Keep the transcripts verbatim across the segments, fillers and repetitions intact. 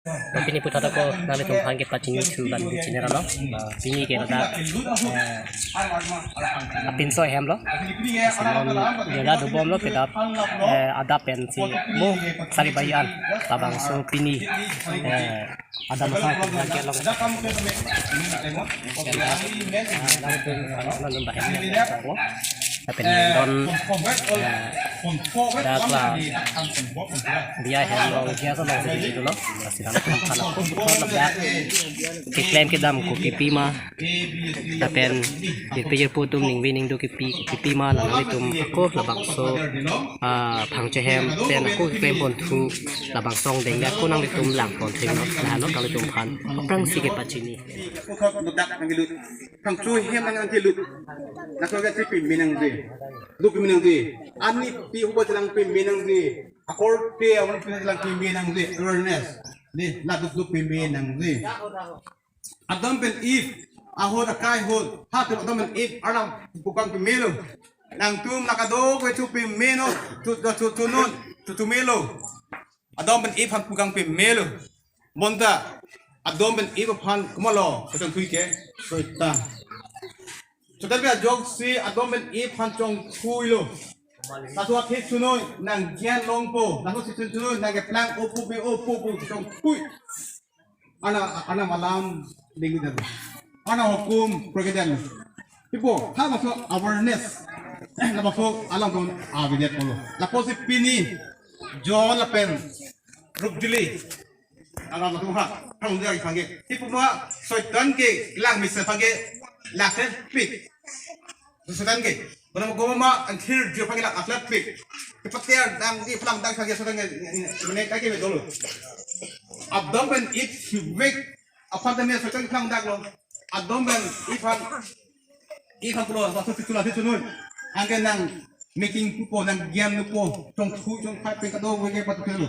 Pini puthot ako nanglitum aphan kepachini thu la neli channel along. Pini ke ladak, eh, apinso ahem lo. Si non jala dobom lo kedap, eh, adap pensi mo sari bayan labangso pini, eh, adam sa ke longsi lapen don, eh, dak la biya ahem along, gas alongsi dolo. Lasi nanglitum aphan ako puthot ladak keklem kedam kopi pima, lapen jirpi jirpo atum ningve ningduk kipi kopi pima, la nanglitum ako labangso, ah, Phangcho ahem pen ako keklem pon thu labangso angdeng ako nanglitum lang pon thu lo. Lahelo nanglitum aphan aphrangsi kepachini. Puthot ladak nangkelut. Phangcho ahem nangkelut. Laso ke si peme nangji. Duk peme nangji. Ani pi hubo chelang peme nangji. Akorte awan pi chelang peme nangji. Awareness. Ni, la duk duk peme nangji. Adam pen Eve ahut akai ahut, ha tu Adam pen Eve alam pukang pemelo. Nangtum la kadokave thu pemeno, thu thu thu non, thu thu melo. Adam pen Eve aphan pukang pemelo. Bonta Adam pen Eve aphan komatlo kachongthui ke? Soitan. Soitan pen ajoksi Adam pen Eve aphan chongthuilo. Laso athe chonoi nang gyan longpo, laso athe chonoi nang keplang opo pe opo po chongthui. Arnam, arnam alam dengdang, arnam ahukum prekdang. Ipo, ha laso awareness, ha laso alam ton avedet polo. Lapusi pini John lapen Rukjili alam atum ha, thang dia pangge. Ipo ma Soitan ke lang misa pangge, lasen pik. Soitan ke, mana goma ma anthir jur pangge la atlet pik. Kepatia dang di pelang dang pangge Soitan ke, mane kai ke dolo. Adam pen Eve sivek aphan tame Soitan pelang dak lo. Adam pen Eve aphan, Eve aphan pulo, laso si chula si chunun. Anke nang making pupo, nang gyan pupo, chongthu chongphai pen kadokave ke patu lo.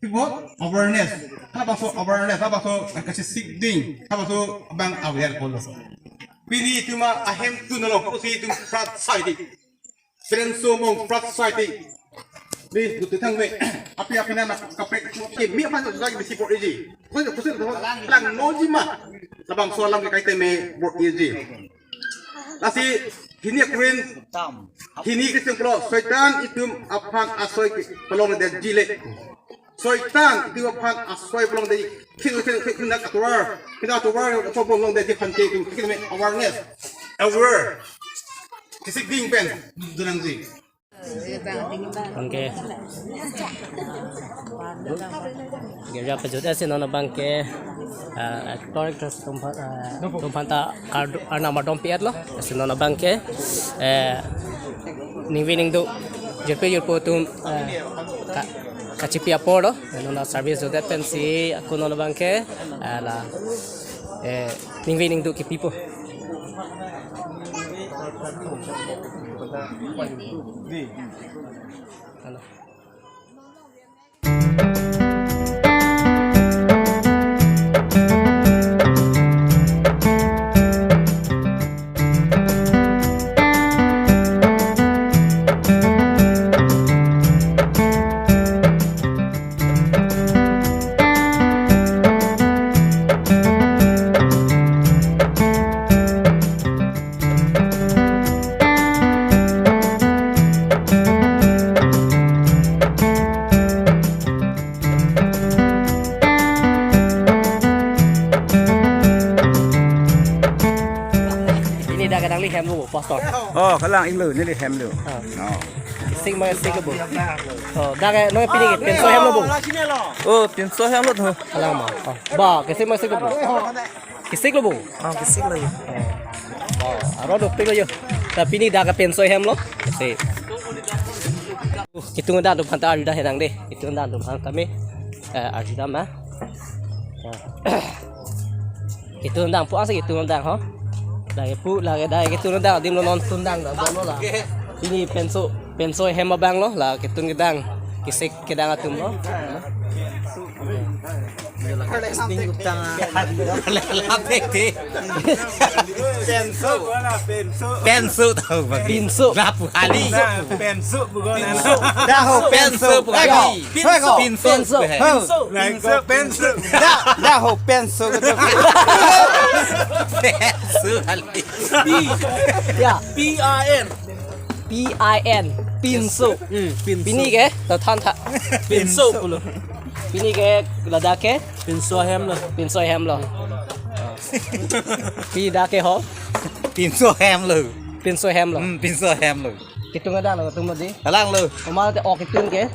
Ipo awareness. Ha laso awareness, ha laso kachesik ding, ha laso abang aware polo. Pini itum ahem tunlo, pusi itum prat sai di. Friends so mong prat sai di. Ni dutu thang ve. Api api na kaprek ke mi aphan so sai bisi por iji. Pusi pusi lang noji ma. Labangso alam ke kaitame por iji. Lasi hini akurin, hini kisung pulo, Soitan itum aphan asoi ke palongdetji le. Soitan itum aphan asoi palongdetji. Khin khin khin khin dak atovar, khin dak atovar palongdetji aphan ke itum khin me awareness, aware. Kisik ding pen dunangji. Anke girja pajut esi non abang ke, ah, actor actress atum aphan, ah, atum aphan ta ardu-, arnam ardom pi-et lo. Esi non abang ke, eh, ningve ningduk jirpi jirpo atum, eh, ka-, kachipi apor lo. Non la service dodet pensi ako non abang ke, eh, la, eh, ningve ningduk kipipo. Hello. Pini dak kadang li hem lo, Pastor. Oh, kalang iklo, neli hem lo. Ah. Oh. Sing ma sing ke bo. Oh, dak ke, no, pini ke, pinso hem lo bo. Oh, pinso hem lo tho. Kalang ma. Oh. Ba, ke sing ma sing ke bo. Kisik lo bo. Oh, kisik lo ya. Oh, aro dopik lo yo. Tapi ni dak ke pinso hem lo. Si. Kitung dan atum aphan ta arjuda henang de. Kitung dan atum aphan tame, eh, arjuda ma. Kitung dan pu asa kitung dan ho. Lake pu lake dak kitung dan adim lo non tun dan dak bom lo la. Pini pinso, pinso hem abang lo la kitung kedang. Kisik kedang atum lo. Ning utang, ah. Lapek ti. Penso. Penso tahu bagi. Pinso. Lapu hali. Nah, penso bukan. Pinso. Dah, ho, penso. Penso bukan. Hego. Pinso. Hego. Pinso. Hego. Lain ko penso. Dah, Aho, penso gitu. Penso kali. P, ya, P I N. P I N, pinso. Hmm, pinso. Pini ke, to than tha. Pinso pulo. Pini ke, ladak ke? Pinso ahem lo. Pinso ahem lo. Pini dak ke ho? Pinso ahem lo. Pinso ahem lo. Hmm, pinso ahem lo. Kitung ada lo, kitung lo di. Kalang lo. Oma te ok kitung ke?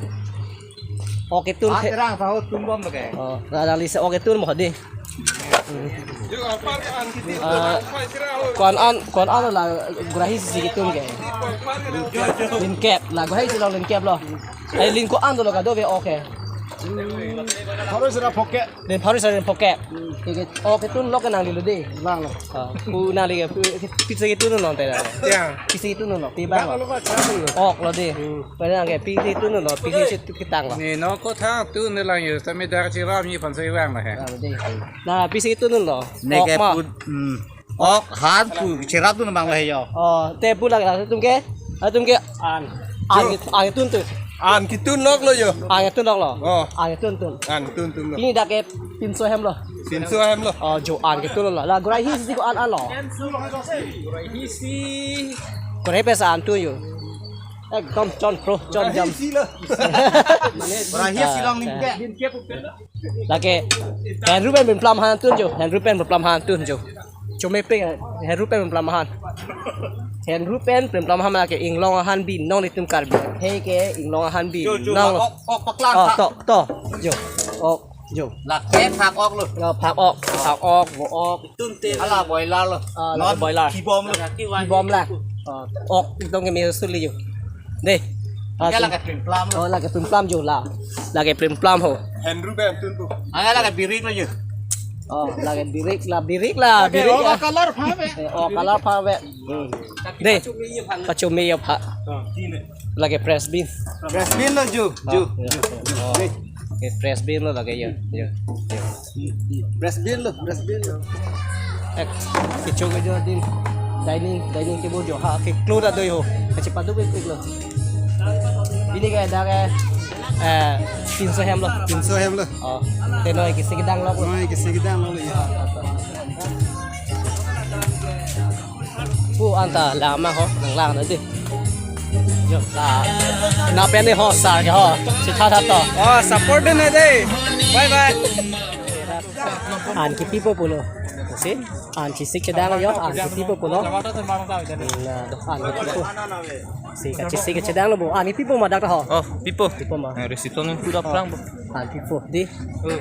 Ok kitung ke. Terang tahu tumbom lo ke. Oh, ada lisa ok kitung mo di. Ah, ko-an an, ko-an an la grahi isi kitung ke. Lingkep, la grahi isi lo lingkep lo. Ai ling ko-an lo kado ve ok ke. Pharo sera phokep. Den pharo sera phokep. Ke ok kitung lo ke nangli lo di. Lang lo. Ah, pu nangli ke, pu, pisi kitung lo te. Ya. Pisi kitung lo, pi bang lo. Lo ka chang lo. Ok lo di. Hmm. Pada nang ke pisi kitung lo, pisi si kitang lo. Ne non ko thang tun ne lang yo, tame dak chiram ni phan sai vang lo he. Ah, lo di. La pisi kitung lo. Ne ke Ok ma. Pu, hmm. Ok han pu, cherap tun bang lo he yo. Oh, te pu lagi latum ke? Latum ke an. An, jo. An kitung tu. An kitung nok lo yo. An kitung nok lo. Oh. An kitung tu. An kitung tu lo. Pini dak ke pinso ahem lo. Pinso ahem lo. Oh, jo an kitung lo. La grahi isi ko-an an lo. Grahi isi. Grahi pesa an tu yo. Ekdom chon pro, chon jam. Grahi isi lo. Grahi isi long lim ke. Lake, henru pen plim plam han tun jo, henru pen plim plam han tun jo. Chome pe, henru pen plim plam han. Henru pen plim plam han lake inglong ahanbi, non itum Karbi. He ke inglong ahanbi, jo, jo, non. Ok, ok paklang. Oh, thak. To, to, jo. Ok, jo. Lake phak ok lo. Lo phak ok, phak ok, vo ok. Tun te. Ala boiler lo. Ah, non boiler. Kibom lo. Kibom la. Ah, ok, itum ke me suli jo. Dei. Lake plim plam lo. Oh, lake plim plam jo la. Lake plim plam ho. Henru pen tun pu. Anga lake birik lo jo. Oh, lake birik la, birik la, birik la. Oh, color pha ve. Eh, oh, color pha ve. Hmm. Dei. Kachome yo pha. Lake fresh bean. Fresh bean lo jo, jo. Oh, ya. Oh. Dei. Oke, fresh bean lo lake yo. Yo. Yo. Fresh bean lo, fresh bean lo. Eh, kecho ke jo din dining, dining table jo ha ke klura doi ho. Kachi padu ke klura. Pini ke dak ke, eh, pinso ahem lo. Pinso ahem lo. Oh, te noi kisi kedang lo. Noi kisi kedang lo ya. Pu anta lama ho, nanglang na di. Jo, la. Na pen ni ho, sar ke ho. Si tha tha to. Oh, support din hai dei. Bye bye. An kipi po pulo. Si, an kisik chedang yo, an kipi po pulo. Na, do, an kipi po. Si, kachisik chedang lo bo. An kipi po ma dak ho. Oh, pipo. Pipo ma. Eh, resiton yang kurang perang, bo. An kipi po. Di. Oh.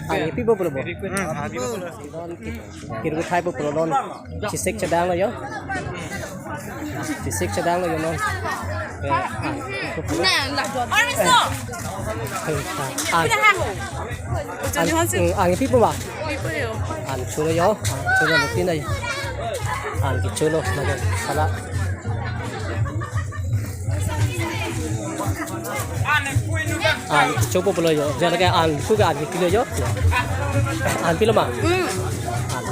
An kipi po pulo bo. Hmm, an kipi po pulo. Kirgu thai po pulo non. Chisik chedang lo yo. Chisik chedang lo yo non. Eh, ah, itu pulo. Nah, nah. Eh, ah, an, mm, an kipi po ma? An chulo yo. An chulo lo tin ai. An kichulo lagi. Sala. An kicho po pulo yo. Jala ke an ku ke an kilo yo. An pilo ma? Hmm. An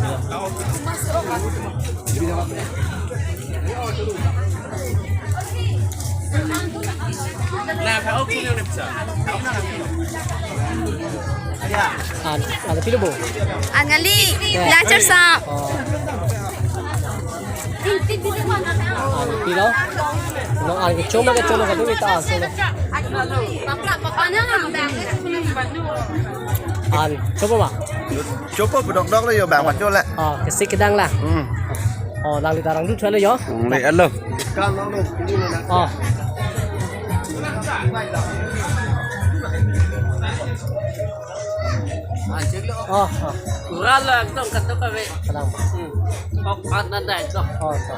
pilo. An, an pilo bo? An ngali. Ya. Belajar sa. Oh. An pilo? No, an kicho ma kichulo kadu kita an chulo. An chopo ma? Chopo, pudok dok lo yo bang pacho le. Oh, kisik kedang la. Hmm. Oh, nangli darang du chale yo. Hmm, le alo. Oh. Oh, oh. Kurang lo ekdom katok kave. Kenang. Hmm. Ok, an nandai to. Oh, to.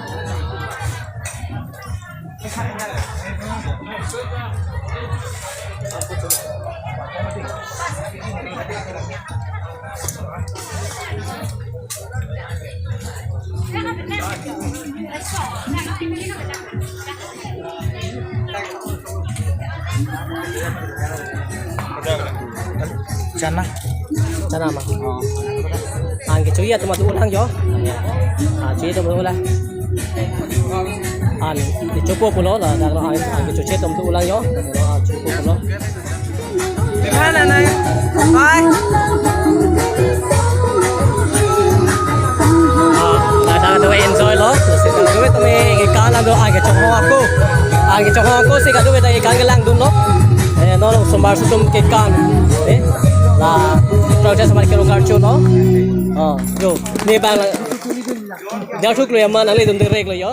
Chana. Chana ma. Oh. An kecho atum atu ulang yo. Ah, kecho atum ulang. An kecho po pulo la, dak lo an, an kecho atum atu ulang yo. Ah, kecho po pulo. Mana na? Bye. Kadokave ta kekan kelangdunlo. Eh, non osomar atum kekan. Eh, la protest mar kero karcho lo. Oh, yo. Ne bang la. Dia thuk lo ya man, nanglidun direct lo yo.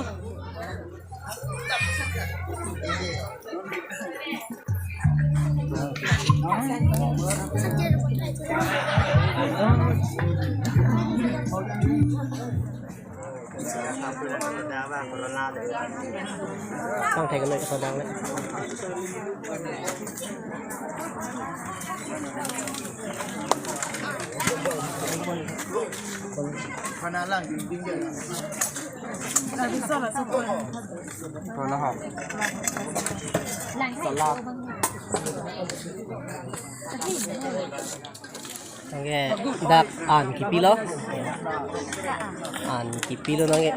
Sang thek kami kesodang le. Khana lang ding ding ya. Khana ha. Salah. Nangke dak an kipilo. An kipilo nangke.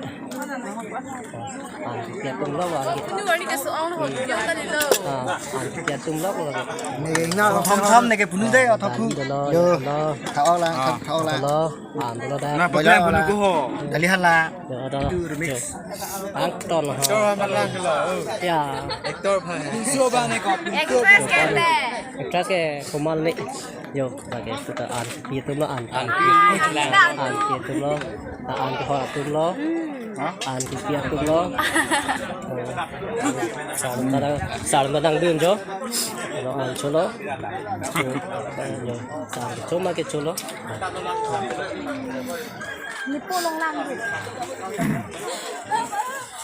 An kipi atumlo nangke. Ah, an kipi atumlo nangke. Neke ingna thom thom neke punu dei, athok phu. Dolo, yo. Dolo. Thaok lang, thaok lang. Dolo, an dolo dak. Na, bola punu ko ho. Dali hala. Yo, dolo. Itu remix. Yo. Ang ton ho. Actor malang ke lo. Ya. Actor pa hai. Pinso ba ne ko, pinso. Actress ke Komal ne. Yo, lake sudah an kipi atumlo, an. An kipi atumlo. An kehor atumlo. An kipi atumlo. Sar madang, sar madang dun jo. Lo an cholo. Yo, sar choma ke cholo. Nipo long lang.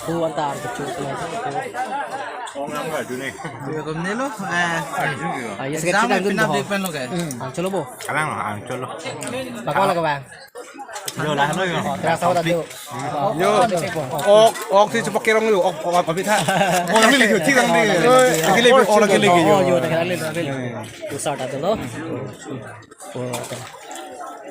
Pu anta arkecho. Ong lang ba duni. Yo, kom ne lo. Eh. Ah, ya, exam sekitar dun pinap ho. Di pen lo ke? Ang cholo bo. Kalang lo, ang cholo. Bako la ke bang. Yo, lah lo yo. Terasa udah dulu. Yo. Ok, ok si cepak kerong yo. Ok, ok, ok, ok, ok. Oh, ini lagi, cik lang ni. Lagi, lagi, oh, lagi, lagi, yo. Oh, yo, lagi, lagi, lagi. Usar dah dulu. Oh, okay.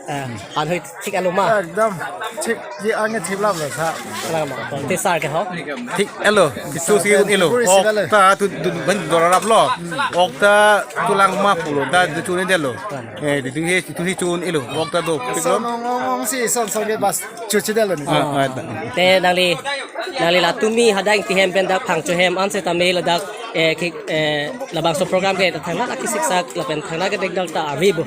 Eh, an hoi thik alo ma? Ekdom thik, ye ange thik lap lo sa. Lama, te sar ke ho? Thik alo, kitu si un ilo. Puri si alo. Ok ta tu, tu, ban dorarap lo. Ok ta tulang ma pulo, ta tu chuni delo. Eh, di tu he, tu he chun ilo. Ok ta do, thik lo. Son ong ong ong si, son son ke bas chuchi delo ni. Ah, ah, ta. Te nangli, nangli la tumi hadak Ingti hem pen dak Phangcho hem an setame ladak, eh, ki, eh, labangso program ke thangnat akisiksak lapen thangnat kedek dak ta ave bo.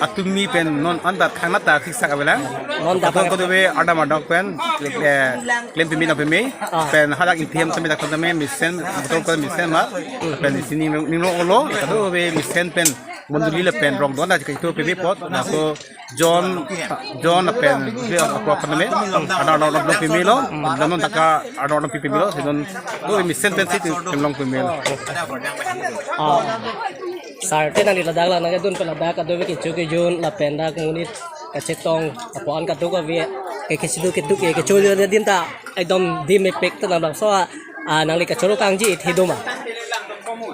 Atumi pen non anta thangnat ta siksak avelang. Non dak kadokave adam adok pen, eh, klem pimi na pimi. Ah. Pen hadak Ingti hem tame dak tame mesen, betul ko mesen ma. Pen isi ning ning lo lo, kadokave mesen pen mondoli lapen rong don dak kaitu pimi apot. Nako John, John lapen, dia apa apa nama? Ada orang orang pimi lo, dan non taka ada orang pimi lo, si don, oh, mesen pen si tu, pemlong pimi lo. Oh. Sar te nangli ladak la nangkedun pen ladak kadokave kecho kejun lapen dak ngunit kachetong apot an kadokave ke kechidu kedu ke kecho din ta ekdom dim epek ta nang bangso a, ah, nangli kachoro kangji ithi do ma?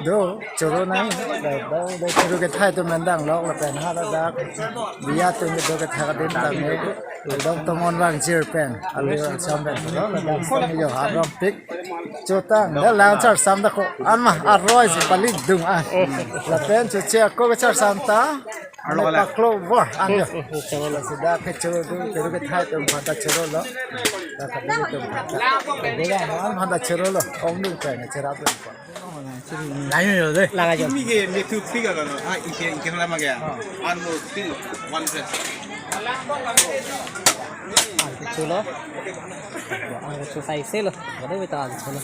Do, choro nang, do, do, do, choro kethai atum pen dang lok lapen haladak biya atum do kethai kadin tame, do tomon vang jir pen, ali vang sam pen, do, ladak sam yo, ha, rong pik. Chotang, da lang char sam da ko. An ma, aroi si pali dung an. Lapen choche ako ke char sam ta. Arlo kala. Paklo bor an yo. Choro lo. Sida ke choro du, choro kethai atum aphan ta choro lo. Da kami atum aphan ta. Bola an aphan ta choro lo. Ong dung pen, chera dung pen. Lang yo de. Lang ajo. Tumi ke me thu thik alo no. Ah, ike, ike lama ke. An mo thik, one set. An ke cholo. An ke chosai se lo. Kade beta an cholo.